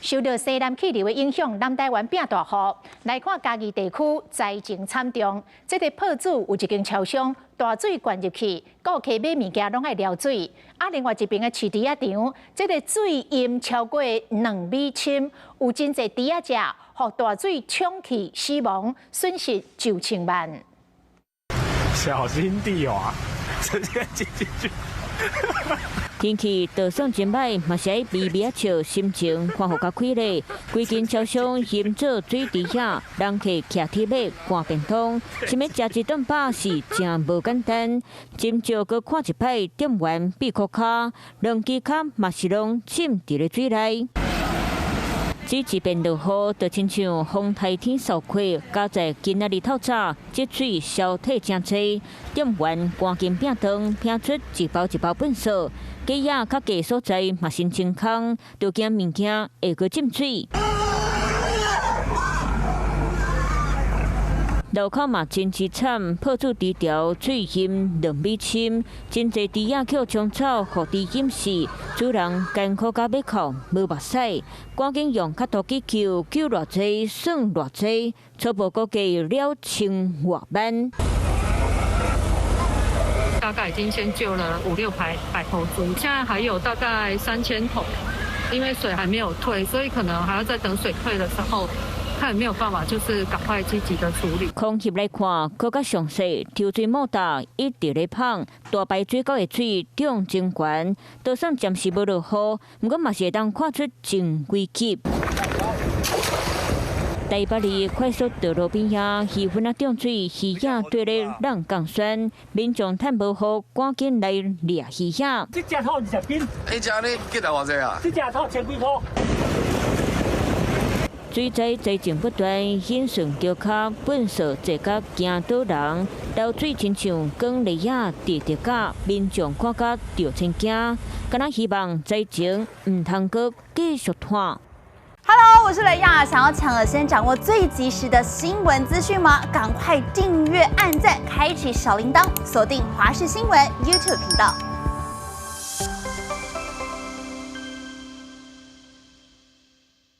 受到西南氣流的影響，南台灣變大雨。來看嘉義地區災情慘重，這个朴子有一間超商大水灌入去，顧客買物件攏愛撩水。啊，另外一邊的飼豬仔場，這个水淹超過2米深，有真濟豬仔隻予大水沖去死亡，損失上千萬。小心地滑，直接進進去。天氣就算真歹，嘛是愛微微仔笑，心情歡呼較開咧。規間超商淹做水池遐，人客徛鐵馬趕便當，想欲食一頓飽是誠無簡單。真少閣看一擺店員閉褲跤，兩支跤嘛是攏浸佇咧水內。只一遍落雨，就親像風颱天掃過，加在今仔日透早積水消退誠濟，店員趕緊摒斷，摒出一包一包糞掃，雞仔較低所在嘛先清空，就驚物件會閣浸水。路口嘛真淒慘，朴子豬條水淹2米深，真濟豬仔予沖走，予豬淹死，主人艱苦甲欲哭無目屎，趕緊用較大機救，救偌濟算偌濟，初步估計2000外萬。大概已經先救了五六百百頭豬，現在還有大概3000頭，因為水還沒有退，所以可能還要再等水退的時候。看有沒有辦法，就是趕快積極的處理。空翕來看，閣較詳細，抽水馬達一直咧噴，大排水溝的水漲真懸，就算暫時無落雨，毋過嘛是會當看出真危急。台北市快速道路邊仔，魚塭仔漲水，魚仔綴咧湳降酸，民眾趁無雨，趕緊來掠魚仔。這隻套20斤。你隻呢幾多偌濟啊？這隻套千幾箍。水災災情不斷，引順橋跤糞掃濟甲驚倒人，流水親像捲螺仔直直甲，民眾看甲著千驚，敢若希望災情毋通閣繼續拖。 Hello，我是雷亞，想要搶先掌握最及時的新聞資訊嗎？趕快訂閱、按讚、開啟小鈴鐺，鎖定華視新聞 YouTube 頻道。